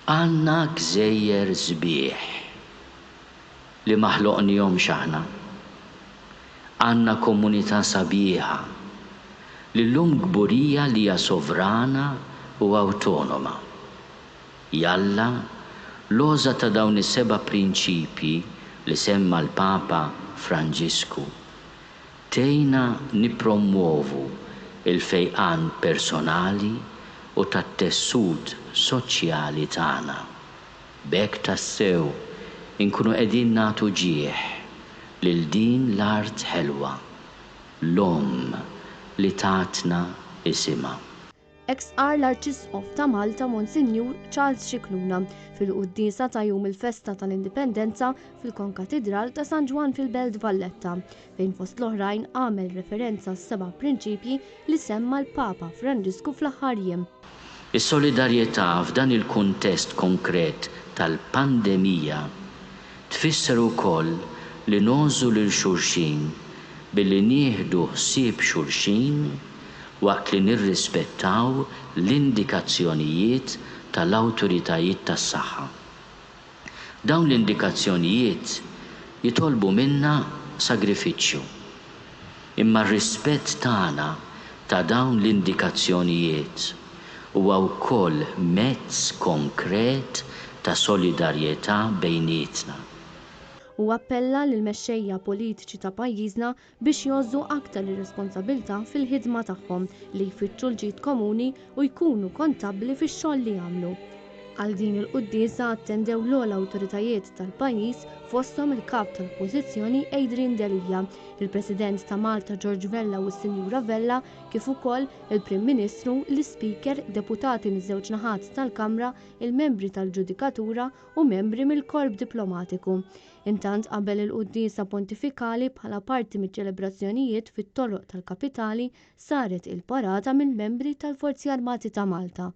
Għandna gżejjer sbieħ li ma ħloqnihomx aħna. Għandna komunità sabiħa li llum kburija li hija sovrana u awtonoma. Jalla l-għoża ta' dawn is-seba' prinċipji li semma l-Papa Franġisku tgħinna nippromwovu l-fejqan personali u tat-tessut soċjali tagħna. B'hekk tassew inkunu qegħdin nagħtu ġieħ lil din l-art ħelwa, l-Omm li tatna isimha. Hekk stqarr l-Arċisqof ta' Malta Monsinjur Charles Scicluna fil-quddiesa ta' jum il-festa tal-Indipendenza fil-Konkatidral ta' San Ġwann fil-Belt Valletta, fejn fost l-oħrajn għamel referenza għas-seba' prinċipji li semma l-Papa Franġisku fl-aħħar jiem. Is-solidarjetà f'dan il-kuntest konkret tal-pandemija tfisser ukoll li ngħożżu lil xulxin billi nieħdu ħsieb xulxin waqt li nirrispettaw l-indikazzjonijiet tal-awtoritajiet tas-saħħa. Dawn l-indikazzjonijiet jitolbu minna sagrifiċċju. Imma r-rispett tagħna ta' dawn l-indikazzjonijiet huwa wkoll mezz konkret ta' solidarjetà bejnietna. Huwa appella lill-mexxejja politiċi ta' pajjiżna biex jgħożżu aktar ir-responsabilità fil-ħidma tagħhom li jfittxu l-ġid komuni u jkunu kontabbli fix-xogħol li jagħmlu. Għal din il-quddiesa attendew l-ogħla awtoritajiet tal-pajjiż fosthom il-Kap tal-Oppożizzjoni Adrian Delia, il-President ta' Malta George Vella u s-Sinjura Vella kif ukoll il-Prim Ministru, l-Ispeaker, deputati miż-żewġ naħat tal-Kamra, il-membri tal-ġudikatura u membri mill-Korp Diplomatiku. Intant qabel il-quddiesa pontifikali bħala parti miċ-ċelebrazzjonijiet fit-toroq tal-kapitali saret il-parata mill-membri tal-Forzi Armati ta' Malta.